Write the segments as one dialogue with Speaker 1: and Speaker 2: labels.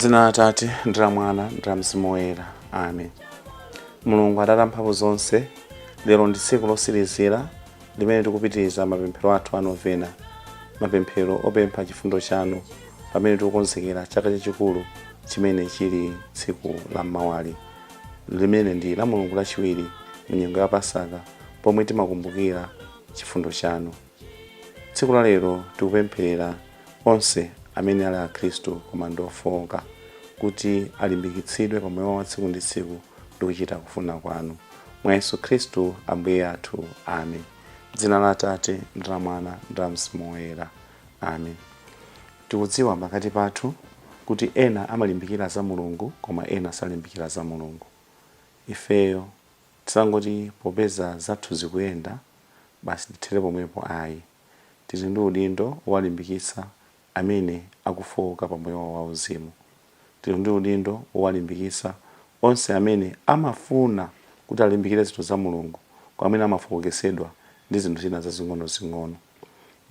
Speaker 1: Dzina la Atate ndi la Mwana ndi la Mzimu Woyera. Amen. Mulungu Atate amphamvu zonse, lero ndi tsiku lotsirizira limene tikupitiriza mapemphero athu a novena, mapemphero opempha chifundo chanu pamene tikukonzekera chaka chachikulu chimene chili tsiku la mmawali, limene ndi la Mulungu lachiwiri mu nyengo ya Pasaka, pomwe timakumbukira chifundo chanu. Tsiku la lero tikupempherera onse amene ali Akhristu koma ndi ofowoka, kuti alimbikitsidwe pa moyo wawo wa tsiku ndi tsiku ndi kuchita kufuna kwanu. Mwa Yesu Khristu Ambuye athu. Amen. Dzina la Atate ndi la Mwana ndi la Mzimu Woyera. Amen. Tikudziwa pakati pathu kuti ena amalimbikira za Mulungu koma ena salimbikira za Mulungu. Ifeyo tisangoti popeza zathu zikuyenda basi tithere pomwepo ayi. Tili ndi udindo wowalimbikitsa amene akufooka pa moyo wawo wauzimu. Tili ndi udindo wowalimbikitsa onse amene amafuna kuti alimbikire zinthu za Mulungu koma amene amafooketsedwa ndi zinthu zina zazing'onozing'ono.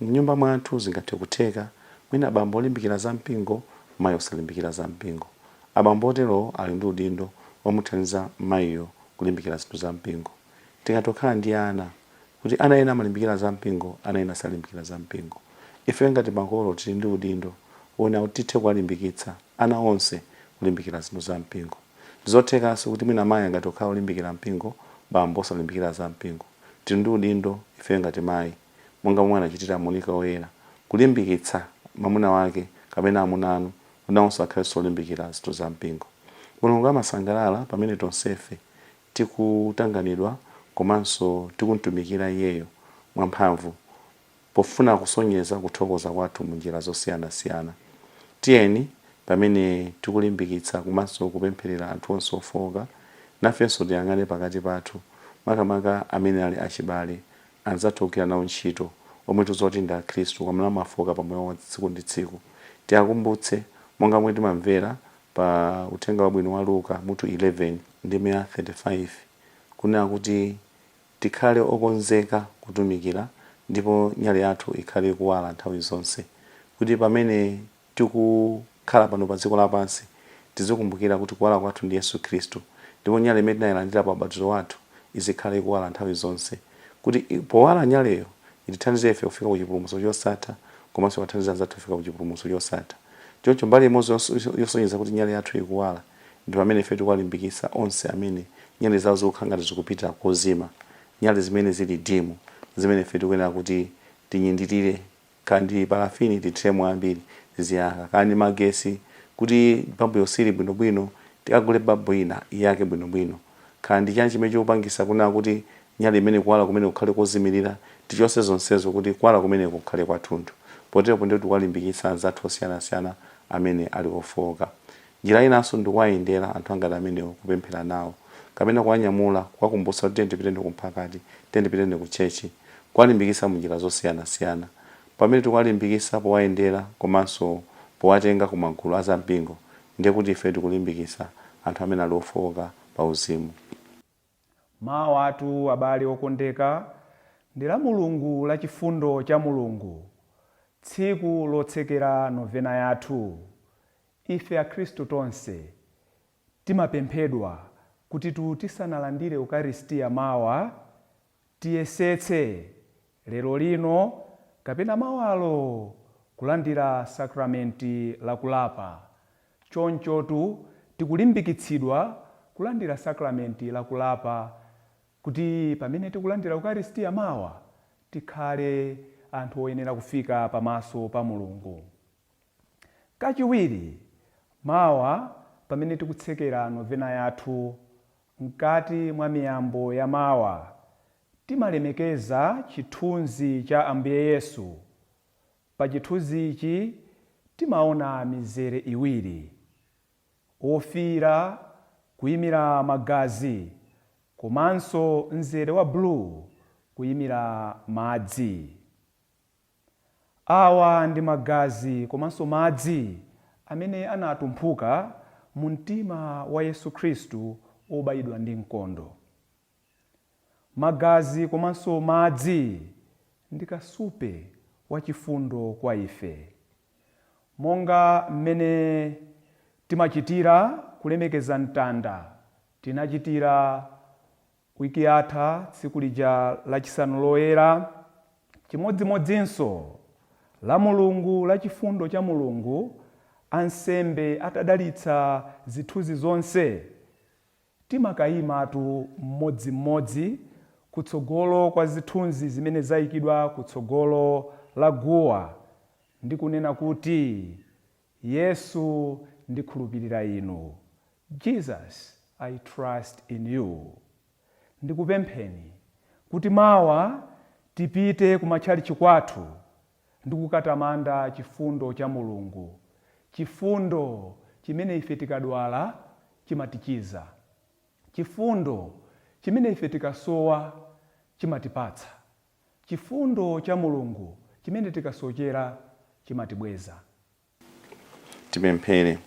Speaker 1: M'nyumba mwathu zingathe kutheka mwina abambo olimbikira za mpingo, mayi osalimbikira za mpingo. Abambo oterowo ali ndi udindo womuthandiza mayiyo kulimbikira zinthu za mpingo. Tingathe kukhala ndi ana, kuti ana ena amalimbikira za mpingo, ana ena salimbikira za mpingo. Ifeyo ngati makolo tili ndi udindo wonena kuti tithe kuwalimbikitsa ana onse kulimbikira zinthu za mpingo. Ndizothekanso kuti mwina mayi angathe kukhala olimbikira mpingo, bambo osalimbikira za mpingo. Tili ndi udindo ifeyo ngati mayi, monga momwe anachitira Monica Woyera, kulimbikitsa mwamuna wake kapena amuna anu kuti nawonso akhalenso olimbikira zinthu za mpingo. Mulungu amasangalala pamene tonsefe tikutanganidwa komanso tikumtumikira Iyeyo mwamphamvu pofuna kusonyeza kuthokoza kwathu mu njira zosiyanasiyana. Tiyeni pamene tikulimbikitsa komanso kupempherera anthu onse ofooka, nafenso tiyang'ane pakati pathu, makamaka amene ali achibale, anzathu ogwira nawo ntchito, omwe tikudziwa kuti ndi Akhristu koma amafooka pa moyo wawo wa tsiku ndi tsiku. Tiwakumbutse monga momwe timamvera pa Uthenga Wabwino wa Luka mutu 11 ndime ya 35 kunena kuti tikhale okonzeka kutumikira ndipo nyale yathu ikhale ikuwala nthawi zonse, kuti pamene tikukhala pano pa dziko lapansi tizikumbukira kuti kuwala kwathu ndi Yesu Khristu ndipo nyale imene tinayilandira pa ubatizo wathu izikhala ikuwala nthawi zonse, kuti powala nyaleyo itithandize ife kufika ku chipulumutso chosatha komanso kuwathandiza anzathu kufika ku chipulumutso chosatha. Choncho mbali imodzi yosonyeza kuti nyale yathu ikuwala ndi pamene ife tikuwalimbikitsa onse amene nyale zawo zikukhala ngati zikupita kozima, nyale zimene zili dim, zimene ife tikuyenera kuti tinyindirire, kaya ndi parafini tithiremo ambiri ziziyaka, kaya ndi magesi kuti babuyo sili bwinobwino tikagule babu ina iyake bwinobwino, kaya ndi chani chimene chikupangisa kunena kuti nyale imene kuwala kumene kukhale kozimirira, tichotse zonsezo kuti kuwala kumeneko kukhale kwathunthu. Poteropo ndiye kuti tikuwalimbikitsa anzathu osiyanasiyana amene ali ofooka. Njira inanso ndi kuwayendera anthu angati amenewo, kupemphera nawo, kapena kuwanyamula, kuwakumbutsa kuti tiyeni tipiteni kumphakati, tiyeni tipiteni ku church, kuwalimbikitsa mu njira zosiyanasiyana. Pamene tikuwalimbikitsa powayendera komanso powatenga ku magulu a zampingo, ndiye kuti ife tikulimbikitsa anthu amene ali ofooka pa uzimu.
Speaker 2: Mawatu abale okondeka ndi la Mulungu la chifundo cha Mulungu, tsiku lotsekera novena yathu. Ife akhristu tonse timapemphedwa kutitu tisanalandire Ukaristia mawa, tiyesetse lero lino kapena mawalo kulandira sakramenti la kulapa. Chonchotu tikulimbikitsidwa kulandira sakramenti la kulapa kuti pamene tikulandira Ukaristia mawa, tikhale anthu oyenera kufika pamaso pa Mulungu. Kachiwiri, mawa pamene tikutsekera novena yathu, mkati mwa miyambo ya mawa, timalemekeza chithunzi cha Ambuye Yesu. Pa chithunzichi timaona mizere iwiri, ofiira kuyimira magazi komanso mzere wa blue kuyimira madzi. Awa ndi magazi komanso madzi amene anatumphuka mu mtima wa Yesu Khristu obayidwa ndi mkondo. Magazi komanso madzi ndi kasupe wa chifundo kwa ife. Monga mmene Timachitira kulemekeza mtanda, tinachitira wiki yatha tsiku lija lachisanu loyera. Chimodzimodzinso la Mulungu la chifundo cha Mulungu, ansembe atadalitsa zithunzi zonse, timakayimatu mmodzimmodzi kutsogolo kwa zithunzi zimene zayikidwa kutsogolo la guwa ndi kunena kuti, "Yesu, ndikhulupirira inu. Jesus, I trust in you." Ndikupempheni kuti mawa tipite kumatchalichi kwathu ndi kukatamanda chifundo cha Mulungu, chifundo chimene ife tikadwala chimatichiza, chifundo chimene ife tikasowa chimatipatsa, chifundo cha Mulungu chimene tikasochera chimatibweza.
Speaker 1: Tipemphere.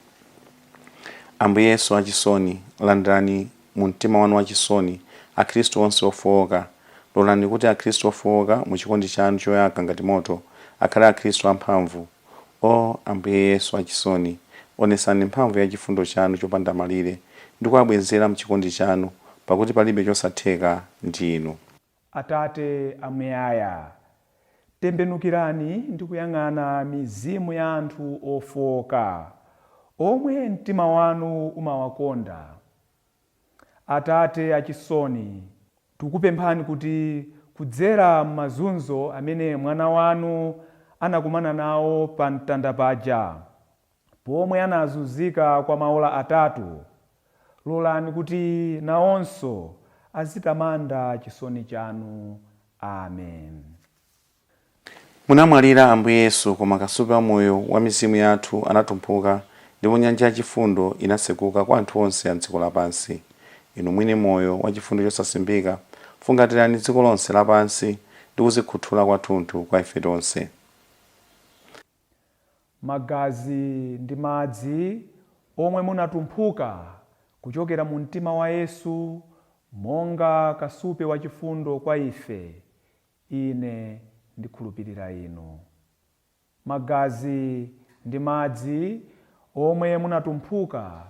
Speaker 1: Ambuye Yesu achisoni, landirani mu mtima wanu wachisoni akhristu onse ofowoka. Lolani kuti akhristu ofowoka mu chikondi chanu choyaka ngati moto akhale akhristu amphamvu. O Ambuye Yesu achisoni, onesani mphamvu ya chifundo chanu chopanda malire ndi kuwabwezera mchikondi chanu, pakuti palibe chosatheka ndi inu.
Speaker 2: Atate amuyaya, tembenukirani ndi kuyang'ana mizimu ya anthu ofowoka omwe mtima wanu umawakonda. Atate achisoni, tikupemphani kuti kudzera m'mazunzo amene mwana wanu anakumana nawo pa mtanda paja, pomwe anazunzika kwa maola 3, lolani kuti nawonso azitamanda chisoni chanu. Amen.
Speaker 1: Munamwalira, Ambuye Yesu, koma kasupe wa moyo wa mizimu yathu anatumphuka, ndipo nyanja yachifundo inasekuka kwa anthu onse a dziko lapansi. Inu mwini moyo wa chifundo chosasimbika, fungatirani dziko lonse lapansi ndi kuzikhuthula kwathunthu kwa ife tonse.
Speaker 2: Magazi ndi madzi omwe munatumphuka kuchokera mu mtima wa Yesu monga kasupe wachifundo kwa ife, ine ndikhulupirira inu. Magazi ndi madzi omwe munatumphuka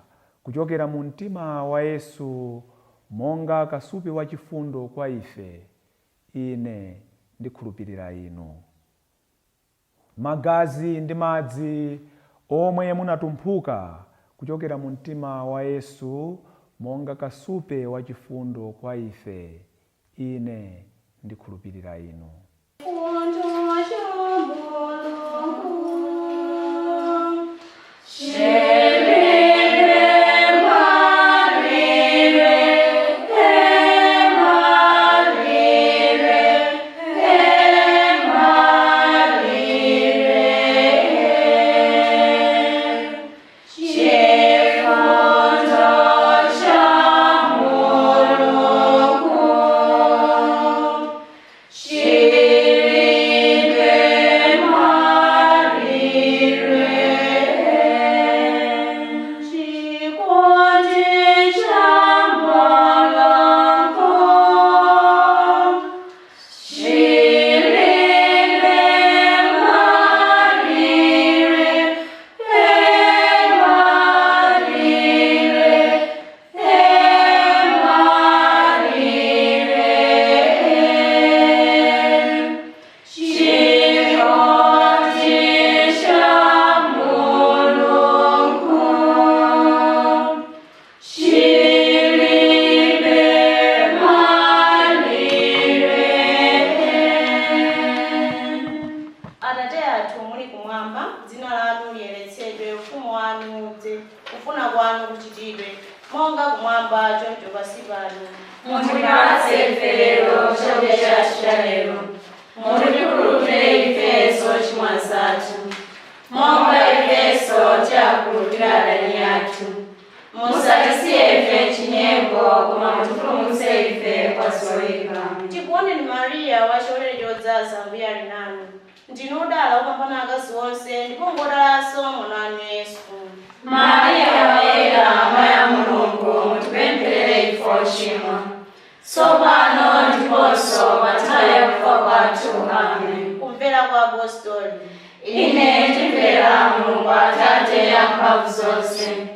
Speaker 2: kuchokera mu mtima wa Yesu monga kasupe wachifundo kwa ife, ine ndikhulupirira inu. Magazi ndi madzi omwe munatumphuka kuchokera mu mtima wa Yesu monga kasupe wachifundo kwa ife, ine ndikhulupirira inu.
Speaker 3: Chifundo cha Mulungu chilibe malire, malire, malire. Chifundo cha Mulungu chilibe malire. Chikondi cha Mulungu chilibe malire, malire, malire. Chikondi cha Mulungu chilibe malire.
Speaker 4: Atate athu muli kumwamba, dzina lanu liyeretsedwe, ufumu wanu udze, kufuna kwanu kuchitidwe monga kumwamba choncho pansi pano.
Speaker 3: Mutipatse ife lero chakudya chathu cha lero. Mutikhululukire ife zochimwa zathu, monga ifenso tiwakhululukira adani athu. Musatisiye ife m'chinyengo, koma mutipulumutse ife kwa zoyipa.
Speaker 4: Tikuoneni Mariya, wachisomo chodzaza, Ambuye ali nanu. Ndinu odala kupambana akazi onse, ndipo ngodalanso mwana wanu Yesu.
Speaker 3: Mariya Woyera, Amayi a Mulungu, mutipempherere ife ochimwa, tsopano ndiponso pa nthawi ya kufa kwathu. Amen.
Speaker 4: Kumvera kwa Apostoli.
Speaker 3: Ine ndimvera Mulungu Atate amphamvu zonse.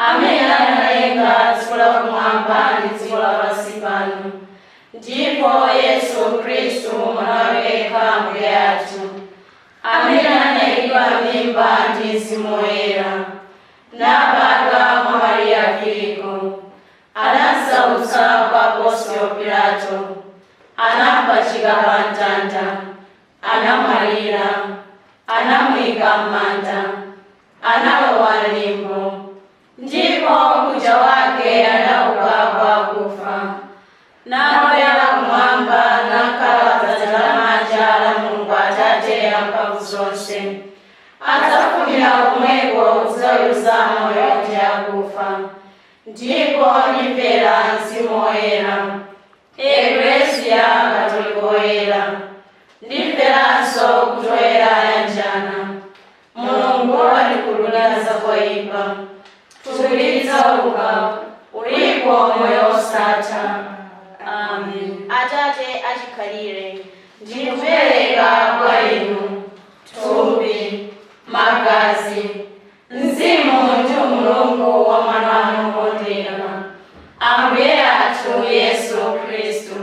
Speaker 3: Amene analenga dziko lakumwamba ndi dziko lapansi pano, ndipo Yesu Khristu mwana wake yekha Ambuye athu, amene anayikidwa mimba ndi Mzimu Woyera, nabadwa mwa Mariya Virigo, anasautsa kwa Ponsiyo Pilato, anapachika pa mtanda, anamwalira, anamuyika m'manda, analowa m'limbo, ndipo kucha wake anauka kwa akufa, nakwera kumwamba, nakhala dzanja lamanja la Mulungu Atate amphamvu zonse. Adzafumira komweko kudzaweruza amoyo ndi akufa. Ndipo ndimvera Mzimu Woyera, Eklesia Katolika Woyera, ndimveranso kuti oyera ayanjana, Mulungu watikhululukira zoyipa, thupi lidzauka, ulipo moyo wosatha. Amen.
Speaker 4: Atate achikhalire,
Speaker 3: Ndikupereka kwa inu thupi, magazi, mzimu ndi umulungu wa mwana wanu wokondedwa, Ambuye athu Yesu Khristu,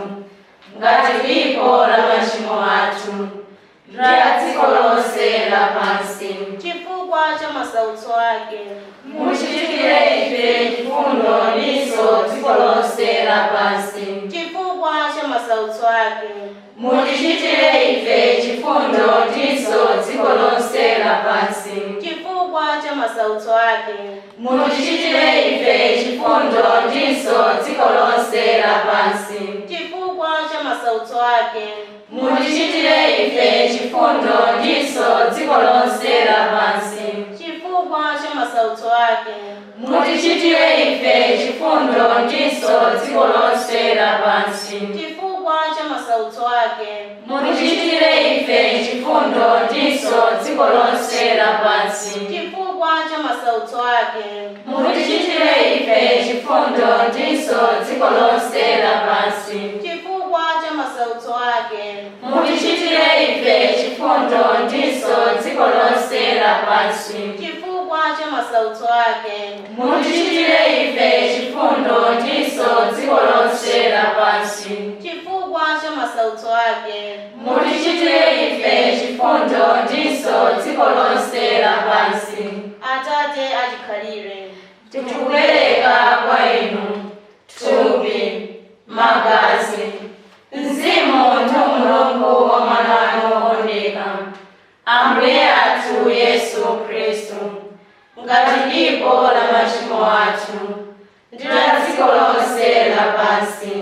Speaker 3: ngati dipo la machimo athu ndi a dziko lonse lapansi.
Speaker 4: Chifukwa cha masautso ake,
Speaker 3: Muchitire ife chifundo ndiso dziko lonse lapansi.
Speaker 4: Chifukwa cha masautso ake,
Speaker 3: Mutichitire ife chifundo ndiso dziko lonse lapansi.
Speaker 4: Chifukwa cha masautso ake,
Speaker 3: Mutichitire ife chifundo ndiso dziko lonse lapansi.
Speaker 4: Chifukwa cha masautso ake,
Speaker 3: Mutichitire ife chifundo ndiso dziko lonse lapansi.
Speaker 4: Chifukwa cha masautso ake,
Speaker 3: Mutichitire ife chifundo ndiso dziko lonse lapansi.
Speaker 4: Chifukwa cha masautso ake,
Speaker 3: Mutichitire ife chifundo ndiso dziko lonse lapansi.
Speaker 4: Chifukwa cha masautso ake,
Speaker 3: Mutichitire ife chifundo ndiso dziko lonse lapansi.
Speaker 4: Chifukwa cha masautso ake,
Speaker 3: Mutichitire ife chifundo ndiso dziko lonse lapansi.
Speaker 4: Chifukwa cha masautso ake,
Speaker 3: Mutichitire ife chifundo ndiso dziko lonse lapansi.
Speaker 4: Chifukwa cha masautso ake,
Speaker 3: Mutichitire ife chifundo ndiso dziko lonse lapansi.
Speaker 4: Atate achikhalire,
Speaker 3: Tikupereka kwa inu thupi, magazi, mzimu ndi umulungu wa mwana wanu wokondeka, Ambuye athu Yesu Khristu, ngati dipo la machimo athu ndi la dziko lonse lapansi.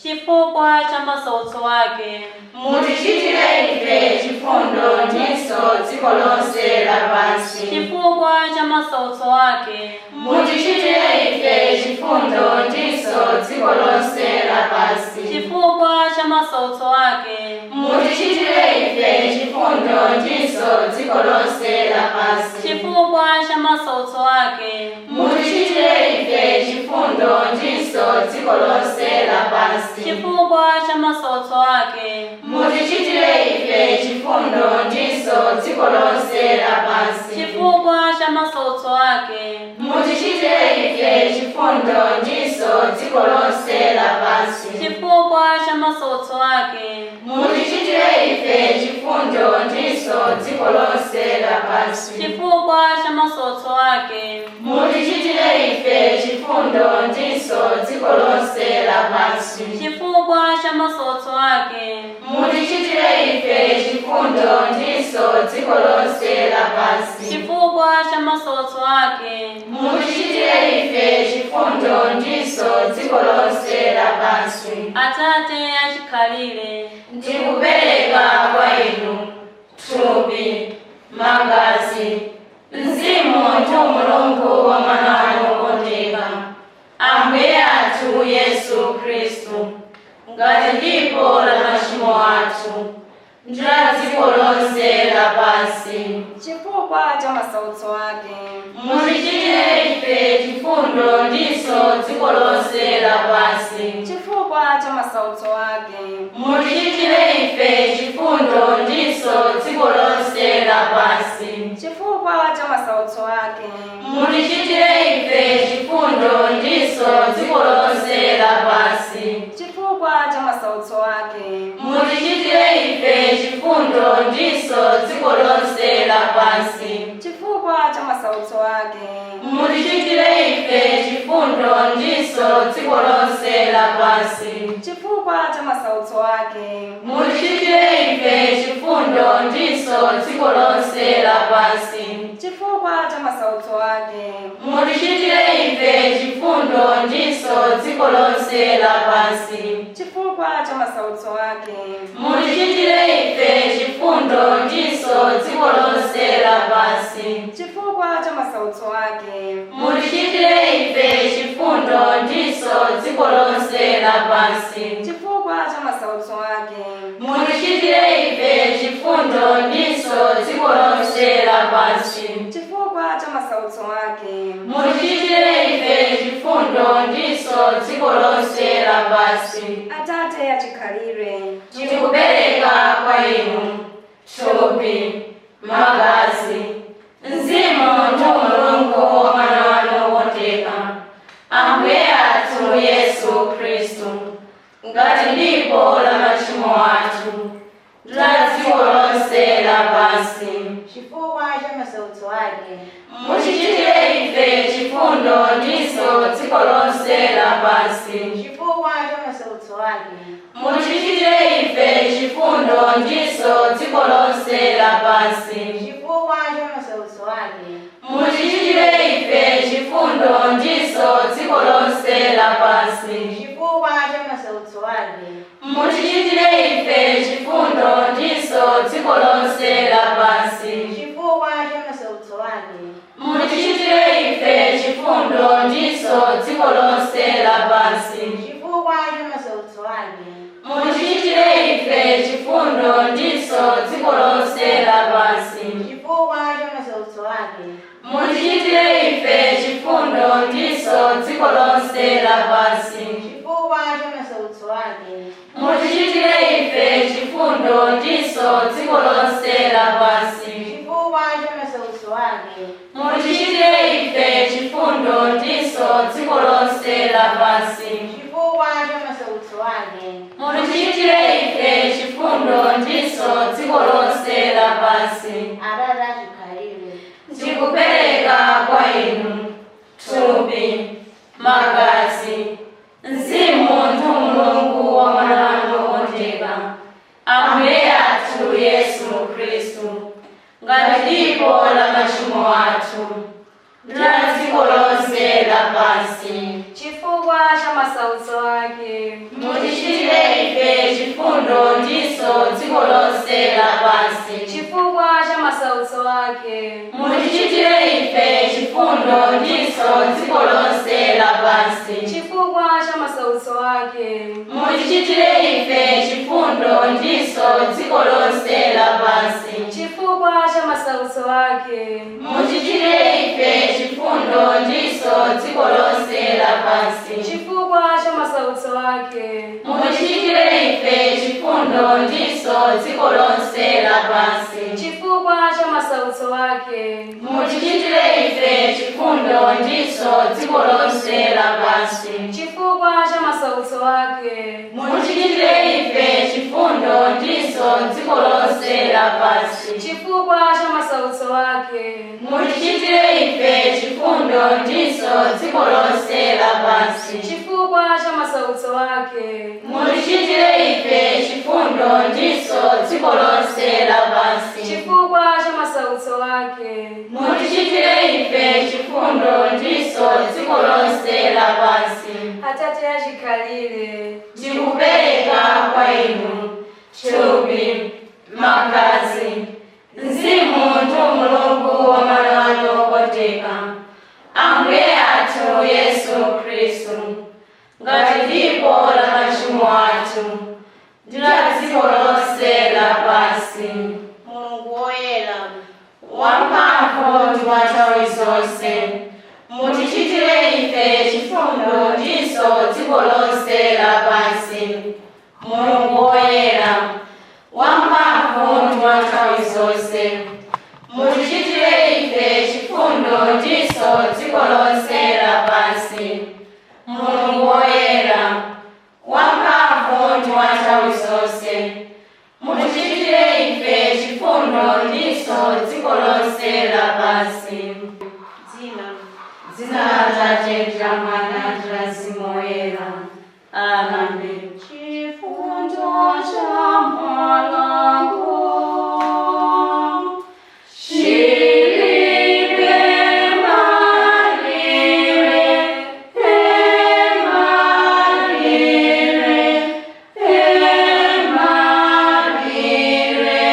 Speaker 5: Chifukwa cha masautso ake,
Speaker 3: Mutichitire ife chifundo ndiso dziko lonse lapansi.
Speaker 5: Chifukwa cha masautso ake,
Speaker 3: Mutichitire ife chifundo ndiso dziko lonse lapansi.
Speaker 5: Chifukwa cha masautso ake,
Speaker 3: Mutichitire ife chifundo ndiso dziko lonse lapansi.
Speaker 5: Chifukwa cha masautso ake,
Speaker 3: Mutichitire ife chifundo ndiso dziko lonse lapansi.
Speaker 5: Chifukwa cha masautso ake,
Speaker 3: Mutichitire ife chifundo ndiso dziko lonse lapansi.
Speaker 5: Chifukwa cha masautso ake,
Speaker 3: Mutichitire ife chifundo ndiso dziko lonse lapansi.
Speaker 5: Chifukwa cha masautso ake,
Speaker 3: Mutichitire ife chifundo ndiso dziko lonse lapansi.
Speaker 5: Chifukwa cha masautso ake,
Speaker 3: Mutichitire ife chifundo ndiso dziko lonse lapansi.
Speaker 5: Chifukwa cha masautso ake,
Speaker 3: Mutichitire ife chifundo ndiso dziko lonse lapansi.
Speaker 5: Chifukwa cha masautso ake,
Speaker 3: Mutichitire ife chifundo ndiso dziko lonse lapansi.
Speaker 5: Atate achikhalire,
Speaker 3: Ndikupereka kwa inu thupi, magazi, mzimu ndi umulungu wa mwana wanu wokondeka, Ambuye athu Yesu Khristu, ngati dipo la machimo athu ndi la dziko lonse lapansi.
Speaker 6: Chifukwa cha masautso ake,
Speaker 3: Mutichitire ife chifundo ndiso dziko lonse lapansi.
Speaker 6: Chifukwa cha masautso ake,
Speaker 3: Mutichitire ife chifundo ndiso dziko lonse lapansi.
Speaker 6: Chifukwa cha masautso ake,
Speaker 3: Mutichitire ife chifundo chifundo ndiso dziko lonse lapansi.
Speaker 6: Chifukwa cha masautso ake.
Speaker 3: Mutichitire ife chifundo ndiso dziko lonse lapansi.
Speaker 6: Chifukwa cha masautso ake.
Speaker 3: Mutichitire ife chifundo ndiso dziko lonse lapansi.
Speaker 6: Chifukwa cha masautso ake.
Speaker 3: Mutichitire ife chifundo ndiso dziko lonse lapansi.
Speaker 6: Chifukwa cha masautso ake.
Speaker 3: Mutichitire ife chifundo ndiso dziko lonse lapansi.
Speaker 6: Chifukwa cha masautso ake.
Speaker 3: Mutichitire ife chifundo ndiso dziko lonse lapansi.
Speaker 6: Chifukwa cha masautso ake.
Speaker 3: Mutichitire ife chifundo ndiso dziko lonse lapansi.
Speaker 6: Chifukwa cha masautso ake.
Speaker 3: Mutichitire ife chifundo ndiso dziko lonse lapansi.
Speaker 6: Chifukwa cha masautso ake.
Speaker 3: Mutichitire ife chifundo ndiso dziko lonse lapansi.
Speaker 6: Atate achikhalire.
Speaker 3: Tikupereka kwa inu thupi, magazi, mzimu ndi umulungu wa Mwana wanu wokondeka, Ambuye athu Yesu Khristu, ngati dipo la machimo athu ndi la dziko lonse lapansi.
Speaker 4: Chifukwa cha masautso ake.
Speaker 3: Mutichitire ife chifundo ndiso dziko lonse lapansi.
Speaker 4: Chifukwa cha masautso ake.
Speaker 3: Mutichitire ife chifundo ndiso dziko lonse lapansi.
Speaker 4: Chifukwa cha masautso ake.
Speaker 3: Mutichitire ife chifundo ndiso dziko lonse lapansi.
Speaker 4: Chifukwa cha masautso ake.
Speaker 3: Mutichitire ife chifundo ndiso dziko lonse lapansi.
Speaker 4: Chifukwa cha masautso ake.
Speaker 3: Mutichitire ife chifundo ndiso dziko lonse lapansi.
Speaker 4: Chifukwa cha masautso ake.
Speaker 3: Mutichitire ife chifundo ndiso dziko lonse lapansi.
Speaker 4: Chifukwa cha masautso ake.
Speaker 3: Mutichitire ife chifundo ndiso dziko lonse lapansi.
Speaker 4: Chifukwa cha masautso ake.
Speaker 3: Mutichitire ife chifundo ndiso dziko lonse lapansi.
Speaker 4: Chifukwa cha masautso ake.
Speaker 3: Mutichitire ife chifundo ndiso dziko lonse lapansi.
Speaker 4: Chifukwa cha masautso ake.
Speaker 3: Mutichitire ife chifundo ndiso dziko lonse lapansi.
Speaker 4: Atate achikhalire.
Speaker 3: Ndikupereka kwa inu thupi, magazi, mzimu ndi umulungu wa Mwana wanu wokondeka, Ambuye athu Yesu Khristu, ngati dipo la machimo athu ndi la dziko lonse lapansi.
Speaker 5: Chifukwa cha masautso ake.
Speaker 3: Mutichitire ife chifundo ndiso dziko lonse lapansi.
Speaker 5: Chifukwa cha masautso ake.
Speaker 3: Mutichitire ife chifundo ndiso dziko lonse lapansi.
Speaker 5: Chifukwa cha masautso ake.
Speaker 3: Mutichitire ife chifundo ndiso dziko lonse lapansi.
Speaker 5: Chifukwa cha masautso ake.
Speaker 3: Mutichitire ife chifundo ndiso dziko lonse lapansi.
Speaker 5: Chifukwa cha masautso ake.
Speaker 3: Mutichitire ife chifundo ndiso dziko lonse lapansi.
Speaker 5: Chifukwa cha masautso ake.
Speaker 3: Mutichitire ife chifundo ndiso dziko lonse lapansi.
Speaker 5: Chifukwa cha masautso ake.
Speaker 3: Mutichitire ife chifundo ndiso dziko lonse lapansi.
Speaker 5: Chifukwa cha masautso ake.
Speaker 3: Mutichitire ife chifundo ndiso dziko lonse lapansi.
Speaker 5: Chifukwa cha masautso ake.
Speaker 3: Mutichitire ife chifundo ndiso dziko lonse lapansi.
Speaker 5: Chifukwa cha masautso ake.
Speaker 3: Mutichitire ife chifundo ndiso dziko lonse lapansi.
Speaker 5: Atate achikhalire.
Speaker 3: Ndikupereka kwa inu thupi, magazi, mzimu ndi umulungu wa Mwana wanu wokondeka, Ambuye athu Yesu Khristu, ngati dipo la machimo athu ndi la dziko lonse lapansi.
Speaker 4: Mulungu woyera.
Speaker 3: Wamphamvu ndi wa nthawi zonse, mutichitire ife chifundo ndiso dziko lonse lapansi. Mulungu woyera, wamphamvu ndi wa nthawi zonse, mutichitire ife chifundo ndiso dziko lonse lapansi. Atate, ndi la Mwana, ndi la Mzimu Woyera. Amen.
Speaker 4: Chifundo cha Mulungu
Speaker 3: Chilibe malire, malire, malire.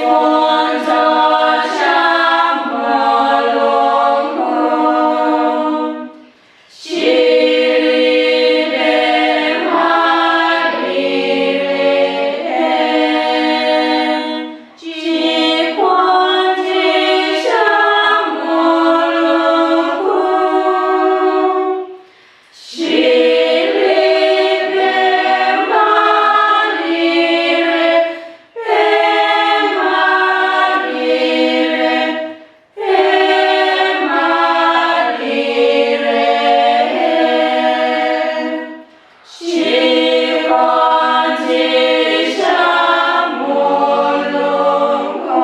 Speaker 3: Chifundo cha Mulungu chilibe malire. Chikondi cha Mulungu chilibe malire, malire, malire. Chikondi cha Mulungu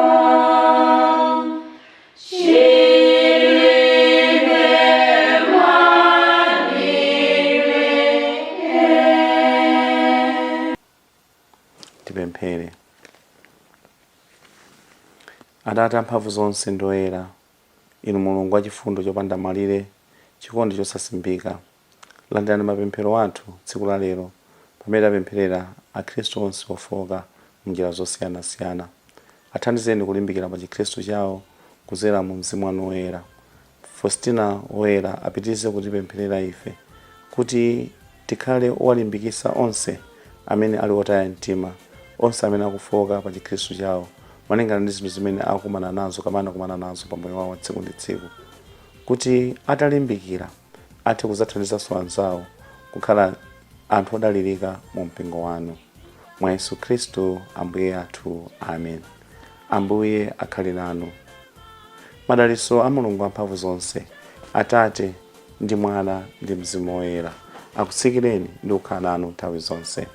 Speaker 3: chilibe malire.
Speaker 1: Tipemphere. Atate amphamvu zonse ndi oyera, inu Mulungu wachifundo chopanda malire, chikondi chosasimbika, landirani mapemphero athu tsiku la lero pamene tapempherera akhristu onse ofoka m'njira zosiyanasiyana. Athandizeni kulimbikira pa chikhristu chawo kudzera mu Mzimu wanu Woyera. Faustina Woyera apitirize kutipempherera ife kuti tikhale owalimbikitsa onse amene ali otaya mtima, onse amene akufoka pa chikhristu chawo malingana ndi zinthu zimene akukumana nazo kapena anakumana nazo pa moyo wawo wa tsiku ndi tsiku, kuti atalimbikira athe kudzathandizanso anzawo kukhala anthu odalirika mu mpingo wanu. Mwa Yesu Khristu Ambuye athu. Amen. Ambuye akhale nanu. Madalitso a Mulungu wamphamvu zonse, Atate ndi Mwana ndi Mzimu Woyera, akutsikireni ndi kukhala nanu nthawi zonse.